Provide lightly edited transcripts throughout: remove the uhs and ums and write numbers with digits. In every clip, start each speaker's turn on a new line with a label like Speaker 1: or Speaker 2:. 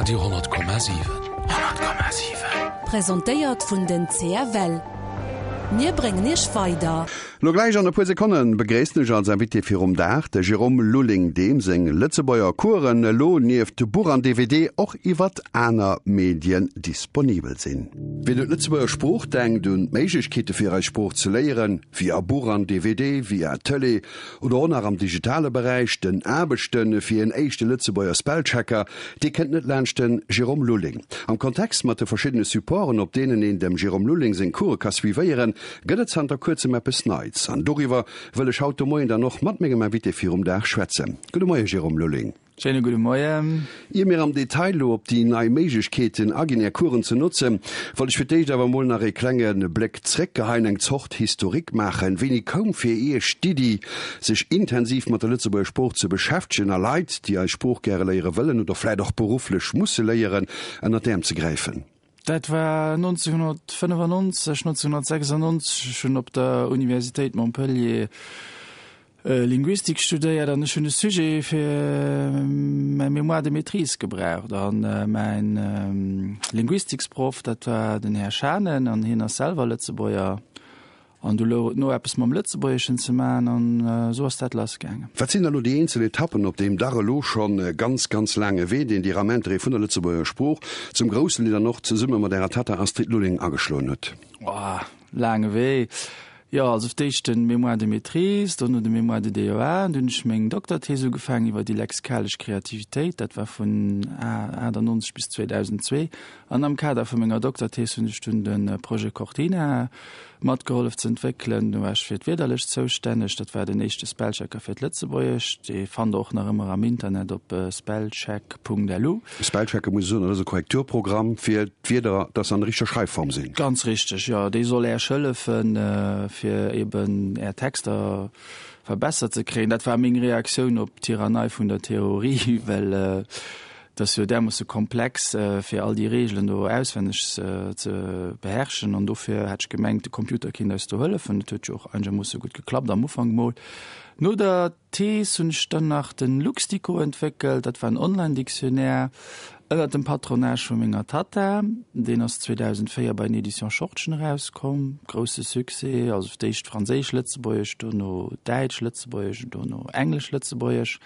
Speaker 1: Radio 10,7. 100,7.
Speaker 2: Presentéiert vun den CFL. Mir bréngen Iech weider.
Speaker 3: Lo gläich an e puer Sekonne begréissen ech als Invité virum Dag de Jérôme Lulling, deem seng Lëtzebuerger Coursen elo nieft Buch an DVD och iwwert aner Medien disponibel sinn. Wien un d'Lëtzebuerger Sprooch denkt, un d'Méiglechkeete fir eis Sprooch ze léieren, via Buch an DVD, via Tëlee oder och nach am digitale Beräich, den Aarbechte fir en éischte Lëtzebuerger Spellchecker, dee kënnt net laanscht de Jérôme Lulling. Am Kontext mat de verschiddene Supporten, op deenen een dem Jérôme Lulling seng Course ka suivéieren, gëtt et zanter kuerzem eppes Neits. An doriwwer wëll ech haut de Moien dann och mat mengem Invité virum Dag schwätzen. Gudde Moie Jérôme Lulling.
Speaker 4: Schéine gudde Moien.
Speaker 3: Ier mir am Detail lo op déi nei Méiglechkeeten aginn, Är Coursen ze notzen, wollt ech fir d'éischt awer mol nach ee klenge Bléck zréckgeheien, eng Zort Historique maachen. Wéini koum fir Iech d'Iddi, sech intensiv mat der Lëtzebuerger Sprooch ze beschäftegen a Leit, déi eis Sprooch gäre léiere wëllen oder vläit och berufflech musse léieren, ënner d'Äerm ze gräifen?
Speaker 4: Dat war 1995, 1996. Ech hunn op der Universitéit Montpellier Linguistik studéiert an ech hunn e Sujet fir mäi Mémoire de maîtrise gebraucht. An mäin Linguistiksproff, dat war den Här Schanen, an hien ass selwer Lëtzebuerger. An du louch et no, eppes mam Lëtzebuergeschen ze maachen, an esou ass dat lassgaangen.
Speaker 3: Wat sinn da lo déi eenzel Etappen op deem dach elo scho ganz, ganz laange Wee, deen Dir am Interêt vun der Lëtzebuerger Sprooch, zum groussen Deel dann och zesumme mat Ärer Tatta Astrid Lulling ageschloen hutt?
Speaker 4: Oh, laange Wee. Jo, also fir d'éischt de Mémoire de maîtrise, dono de Mémoire de DEA, an dunn hunn ech meng Dokterthees ugefaangen iwwer déi lexikalesch Kreativitéit, dat war vun 98 bis 2002. An am Kader vu menger Dokterthees hunn ech dunn de Projet Cortina matgehollef ze entwéckelen. Do war ech fir d'Wiederlëscht zoustänneg. Dat war den éischte Spellchecker fir d'Lëtzebuergescht. Dee fannt der och nach ëmmer am Internet op spellcheck.lu.
Speaker 3: Spellchecker, muss ech soen, dat ass e Korrekturprogramm fir d'Wierder, dass se an der richteger Schreifform sinn.
Speaker 4: Ganz richteg, jo. Dee soll Äech hëllefen, fir eben Är Texter verbessert ze kréien. Dat war meng Reaktioun op d'Tyrannei vun der Theorie, well et ass jo därmoosse komplex, fir all déi Reegelen do auswenneg ze beherrschen. An dofir hat ech gemengt, de Computer kéint eis do hëllefen. Et huet jo och einegermoosse gutt geklappt am Ufank mol. No der Thees hunn ech dann nach den Luxdico entwéckelt, dat war en Online-Dictionnaire ënnert dem Patronage vu menger Tatta. Deen ass 2004 bei den Editions Schortgen erauskomm, grousse Succès, also fir d'éischt Franséisch-Lëtzebuergesch, dono Däitsch-Lëtzebuergesch, dono Englesch-Lëtzebuergesch.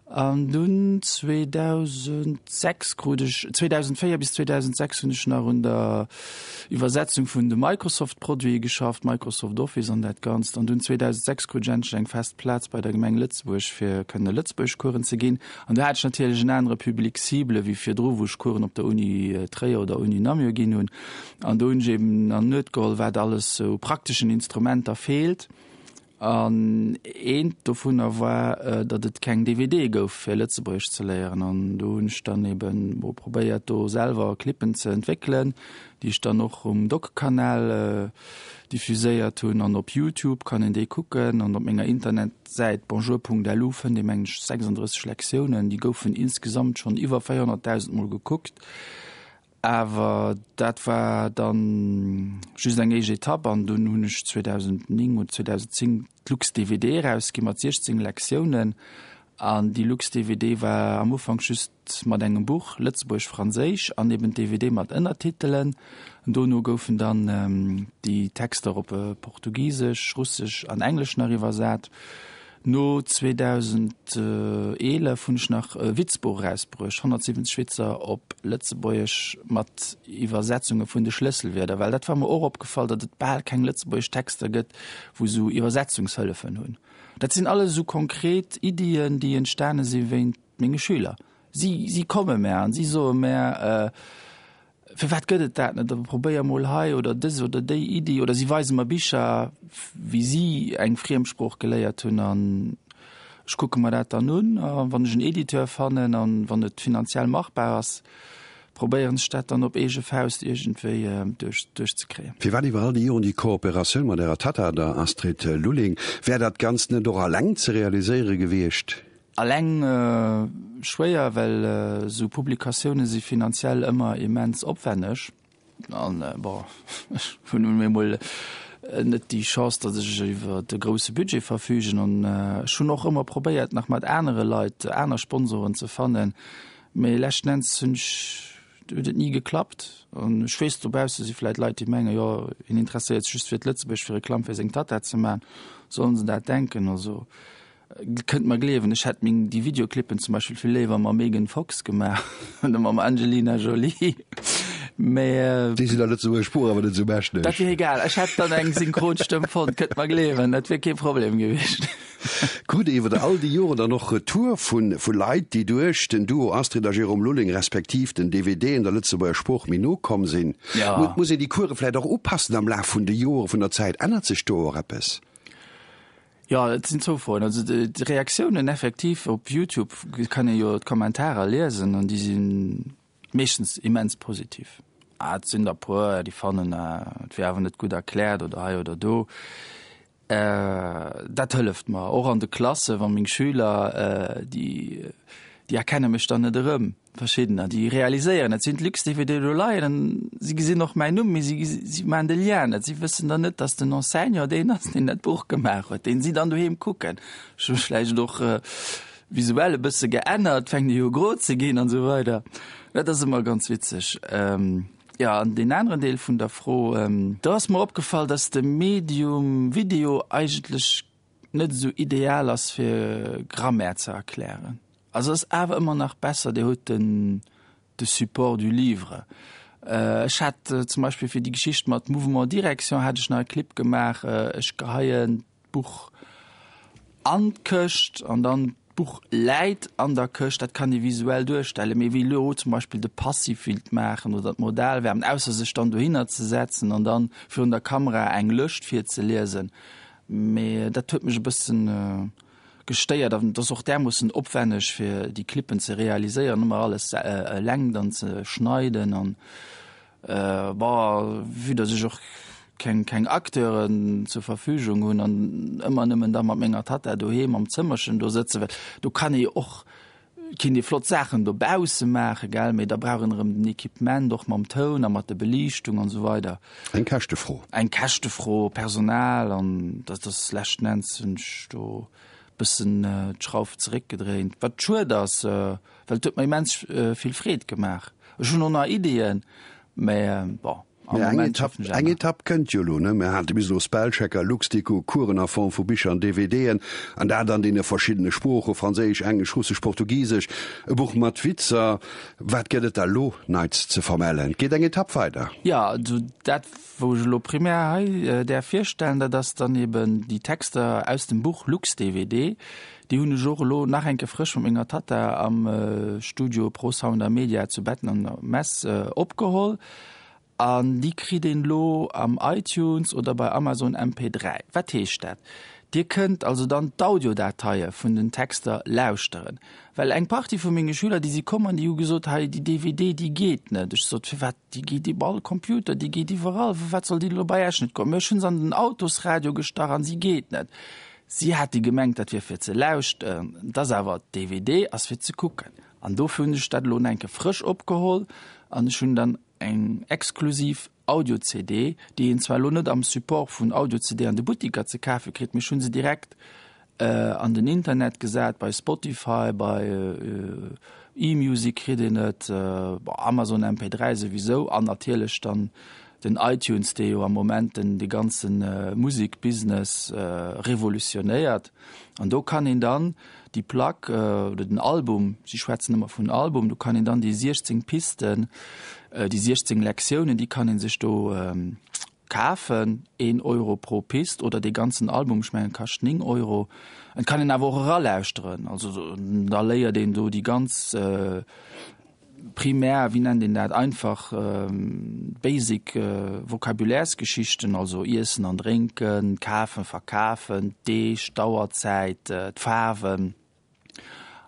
Speaker 4: An dunn 2006 krut ech, 2004 bis 2006 hunn ech nach un der Iwwersetzung vun de Microsoft-Produite geschafft, Microsoft Office an dat Ganzt. An dunn 2006 krut ech endlech eng fest Plaz bei der Gemeng Lëtzebuerg, fir kënne Lëtzebuergeschcoursen ze ginn. An do hat ech natierlech en anere Public cible wéi virdru, wou ech Coursen op der Uni Tréier oder Uni Namur ginn hunn. An do hunn ech eben an Nuet geholl, wat alles u prakteschen Instrumenter feelt. An eent dovunner war, datt et keng DVD gouf fir Lëtzebuergesch ze léieren. An do hunn ech dann eben mol probéiert, do selwer Clippen ze entwéckelen, déi ech dann och um Doc-Kanal diffuséiert hunn. An op Youtube kann een déi kucken. An op menger Internetsäit bonjour.lu fënnt ee mengen ech 36 Lektiounen. Déi goufen insgesamt schonn iwwer 400.000 Mol gekuckt. Awer dat war dann just eng éischt Etapp an dunn hunn ech 2009 oder 2010 d'Lux-DVD erausgi mat 16 Lektiounen. An déi Lux-DVD war am Ufank just mat engem Buch, Lëtzebuergesch-Franséisch, an eben d'DVD mat Ënnertitelen. Dono goufen dann déi Texter op Portugisesch, Russesch an Englesch nach iwwersat. No 2011 hunn ech nach e Witzbuch erausbruecht, 170 Witzer op Lëtzebuergesch mat Iwwersetzunge vun de Schlësselwierder, well dat war mer och opgefall, datt et bal keng lëtzebuergesch Texter gëtt, wou sou Iwwersetzungshëllefen hunn. Dat sinn alles esou konkret Iddien, déi entstane si wéint menge Schüler. Si, si komme mär an si soe mär, Firwat gëtt et dat net? Oder probéier mol hei oder dës oder déi Iddi. Oder si weise mer Bicher, wéi si eng Friemsprooch geléiert hunn an ech kucke mer dat dann un. A wann ech en Editeur fannen an wann et finanziell machbar ass, probéieren ech dat dann op eege Faust iergendwéi duerch, duerchzekréien.
Speaker 3: Firwat iwwer all déi Joren déi Kooperatioun mat Ärer Tatta, der Astrid Lulling? Wär dat Ganzt net och alleng ze realiséiere gewiescht?
Speaker 4: Alleng schwéier, well esou Publikatioune si finanziell ëmmer immens opwänneg. An bon, ech hunn nun emol net déi Chance, datt ech iwwer e grousse Budget verfügen. An ech hunn och ëmmer probéiert, nach mat anere Leit, aner Sponsoren ze fannen. Mee leschten Enns hunn ech, huet et ni geklappt. An ech weess, dobausse si vläit Leit, déi mengen, jo, hien interesséiert sech just fir d'Lëtzebuergesch, fir Reklamm fir seng Tatta ze maachen. Sollen se dat denken. Also kënnt mer gleewen, ech hätt meng déi Videoclippen zum Beispill vill léiwer mam Megan Fox gemaach oder mam Angelina Jolie.
Speaker 3: Mee. Déi sinn der Lëtzebuerger Sprooch awer net esou mächteg.
Speaker 4: Dat wier egal, ech hätt dann eng Synchronstëmm fonnt, kënnt mer gleewen, dat wier kee Problem gewiescht.
Speaker 3: Krut Dir iwwer all déi Joren dann och Retour vu Leit, déi duerch den Duo Astrid a Jérôme Lulling respektiv den DVD an der Lëtzebuerger Sprooch méi no komm sinn?
Speaker 4: Ja.
Speaker 3: Muss een déi Course vläicht och upassen am Laf vun de Joren, vun der Zäit? Ännert sech do och eppes?
Speaker 4: Jo, et sinn zwou Froen. Also d'Reaktiounen effektiv op Youtube kann ee jo d'Kommentarer liesen an déi si meeschtens immens positiv. Ah, et sinn der puer, déi fannen, et wier awer net gutt erkläert oder hei oder do. Dat hëlleft mer och an de Klasse, wa meng Schüler, déi, déi erkenne mech dann net erëm, verschiddener, déi realiséieren net, si hunn d'Lux-DVD do leien an si gesinn och mäin Numm, mee si, si maachen de Lien net. Si wëssen dann net, datt den Enseignant deen ass, deen dat Buch gemaach huet, deen si dann doheem kucken. Ech hu mech vläicht och visuell e bësse geännert, fänkt e jo gro ze ginn an esou weider. Dat ass ëmmer ganz witzeg. Jo, an deen aneren Deel vun der Fro, do ass mer opgefall, dass de Medium Video eigentlech net esou ideal ass fir Grammaire ze erklären. Also ass awer ëmmer nach besser, Dir hutt den de Support du livre. Ech hat zum Beispill fir déi Geschicht mat Mouvement direction hat ech nach e Clip gemaach, ech geheien d'Buch an d'Këscht an dann d'Buch läit an der Këscht, dat kann ee visuell duerstellen, mee wéi elo zum Beispill de Passif willt maachen oder d'Modalverben, ausser sech dann dohinner ze setzen an dann virun der Kamera eng Lëscht virzeliesen, mee dat huet mech e bëssen gestéiert an et ass och därmoossen opwänneg fir déi Clippen ze realiséieren, ëmmer alles eleng dann ze schneiden an. Bon, vue dass ech och keng, keng Acteuren zur Verfügung hunn an ëmmer nëmmen da mat menger Tatta doheem am Zëmmerchen do sëtzen, well do kann ee och, kinnt ee flott Saachen dobausse maachen, gell, mee da brauch een erëm den Equipement och mam Toun a mat der Beliichtung an esou weider.
Speaker 3: Eng Käschtefro.
Speaker 4: Eng Käschtefro, Personal an dat ass leschten Enns hunn ech do bëssen d'Schrauf zeréckgedréint, wat schued ass, well et huet mer immens vill Freed gemaach. Ech hunn och nach Ideeën, mä bon, am
Speaker 3: Eng
Speaker 4: Moment
Speaker 3: Etapp,
Speaker 4: schaffen ech
Speaker 3: eng
Speaker 4: aner.
Speaker 3: Etapp kënnt jo elo, ne? Mir hate bis elo Spellchecker, Luxdico, Coursen a Form vu Bicher an DVDen, an dat an deene verschiddene Sproochen, Franséisch, Englesch, Russesch, Portugisesch, e Buch mat Witzer. Wat gëtt et da elo Neits ze vermellen? Et geet eng Etapp weider.
Speaker 4: Jo, also dat, wou ech elo primär hei däerf virstellen, dat ass dann eben déi Texter aus dem Buch Lux-DVD. Déi hunn ech och elo nach eng Kéier frësch mat menger Tatta am Studio Pro Sound a Media zu Betten an der Mess opgeholl. An déi kritt een elo am iTunes oder bei Amazon MP3. Wat heescht dat? Dir kënnt also dann d'Audiodateie vun den Texter lauschteren. Well eng Partie vu menge Schüler, déi si komm an déi hu gesot, hei déi DVD, déi geet net. Ech sot, firwat? Déi geet iwwer all Computer, déi geet iwwerall. Firwat soll déi elo bei Iech net goen? Mä ech hunn se an den Autosradio gestach an si geet net. Si hate gemengt, dat wier fir ze lauschteren, et ass awer, d'DVD ass fir ze kucken. An dofir hunn ech dat elo nach eng Kéier frësch opgeholl an ech hunn dann eng exklusiv Audio-CD, déi een zwar elo net am Support vun Audio-CD an de Buttiker ze kafe kritt, mee ech hu se direkt an den Internet gesat, bei Spotify, bei eMusic kritt een et, Amazon MP3 souwisou an natierlech dann den iTunes, dee jo am Moment den de ganze Musekbusiness revolutionéiert. An do kann een dann déi Plack oder den Album, si schwätzen ëmmer vun Album, do kann een dann déi 16 Pisten, déi 16 Lektiounen, déi kann ee sech do kafen, een Euro pro Pist oder dee ganzen Album, ech mengen kascht 9 Euro. Et kann een awer och eralauschteren, also da léiert een do déi ganz primär, wéi nennt een dat, einfach basic Vocabulairesgeschichten, also iessen an drénken, kafen, verkafen, d'Deeg, d'Auerzäit, d'Faarwen.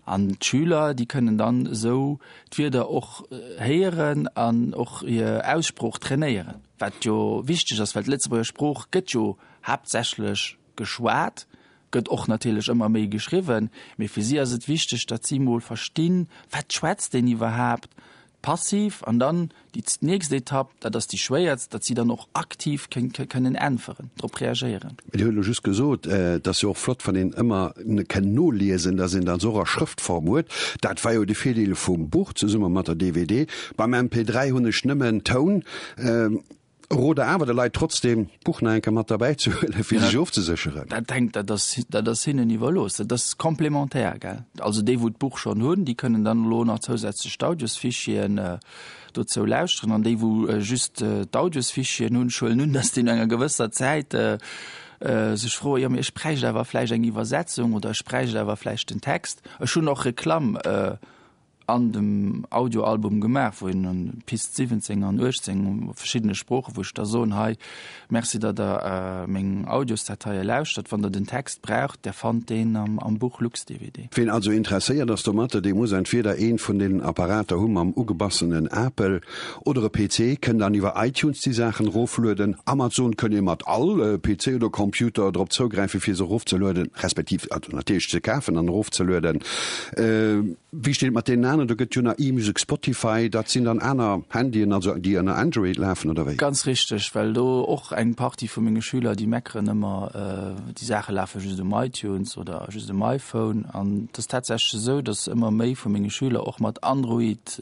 Speaker 4: An d'Schüler, déi kënnen dann esou d'Wierder och héieren an och hir Aussprooch trainéieren, wat jo wichteg ass, well d'Lëtzebuerger Sprooch gëtt jo haaptsächlech geschwat, gëtt och natierlech ëmmer méi geschriwwen, mee fir si ass et wichteg, datt si mol verstinn, wat schwätzt deen iwwerhaapt? Passiv an dann déi nächst Etapp, dat ass déi schwéierst, datt si dann och aktiv kënnen äntweren, drop reagéieren.
Speaker 3: Mee Dir hutt elo just gesot, et ass jo och flott, wann een ëmmer kënn noliesen, datt een dat och a Schrëftform huet. Dat war jo de Virdeel vum Buch zesumme mat der DVD. Beim MP3 hunn ech nëmmen Toun. Rode awer de Leit trotzdem, d'Buch nach eng Kéier mat derbäi ze huelen, fir sech ofzesécheren.
Speaker 4: Dat hänkt, dat ass, dat ass hinnen iwwerlooss. Dat ass complémentaire, gell. Also déi, wou d'Buch schonn hunn, déi kënnen dann elo nach zousätzlech d'Audiosfichieren dozou lauschteren. An déi, wou just d'Audiosfichieren hunn, ech huelen un, dass déi no enger gewësser Zäit sech froen, jo, mee ech bräicht awer vläicht eng Iwwersetzung oder ech bräicht awer vläicht den Text. Ech hunn och Reklamm. an dem Audioalbum gemaach, wou een an Pist 17 an 18 op verschiddene Sproochen, wou ech da soen, hei, Merci, datt Der meng Audiosdateie lauschtert. Wann Der den Text braucht, der fannt deen am Buch Lux-DVD.
Speaker 3: Ween also interesséiert ass domatter, dee muss entweder eent vun deenen Apparater hu mam ugebassenen Apel oder e PC, kënn dann iwwer iTunes déi Saachen eroflueden. Amazon kënn ee mat all PC oder Computer drop zougräifen, fir se erofzelueden, respektiv also natierlech ze kafen an erofzelueden. Wéi steet et mat deenen aneren? Do gëtt jo nach eMusic, Spotify, dat sinn dann aner Handyen, also déi ënner Android lafen, oder wéi?
Speaker 4: Ganz richteg, well do och eng Partie vu menge Schüler, déi meckeren ëmmer, déi Saache lafe just um iTunes oder just um iPhone. An et ass tatsächlech esou, datt ëmmer méi vu menge Schüler och mat Android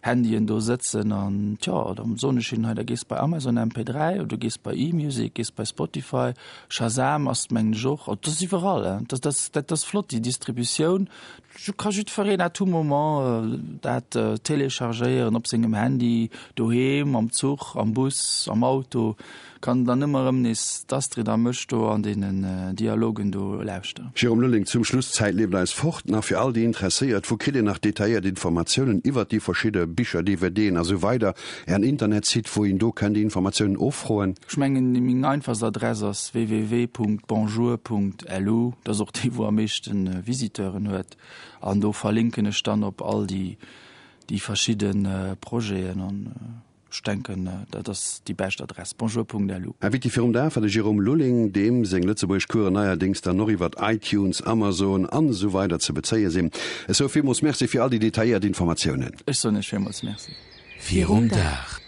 Speaker 4: Handyen do sëtzen an tjo, da soen ech hinnen, hei da gees bei Amazon MP3 oder du gees bei eMusic, gees bei Spotify, Shazam ass mengen ech och, dat ass iwwerall, dat ass, dat ass flott déi Distributioun, do ka jiddwereen à tout moment dat téléchargéieren op sengem Handy, doheem, am Zuch, am Bus, am Auto. Kann dann ëmmer erëm nees d'Astrid a mech do an deenen Dialogen do lauschteren.
Speaker 3: Jérôme Lulling, Zum Schluss, d'Zäit leeft eis fort, nach fir all déi Interesséiert, wou kritt een nach detailléiert Informatiounen iwwert déi verschidde Bicher, DVDen a sou weider, Ären Internetsite, wou een do kënn déi Informatiounen offroen?
Speaker 4: Ech mengen, meng einfachst Adress ass www.bonjour.lu, dat ass och déi wou am meeschte Visiteuren huet, an do verlinken ech dann op all déi verschidde Projeten an. Ech denken, dat ass déi bescht Adress, bonjour.lu.
Speaker 3: Invité virum Dag war de Jérôme Lulling, deem seng lëtzebuergesch Coursen neierdéngs dann och iwwert iTunes, Amazon an esou weider ze bezéie sinn. Ech soe villmools Merci fir all déi detailléiert Informatiounen.
Speaker 4: Ech soen Iech villmools Merci.
Speaker 1: Virum Dag.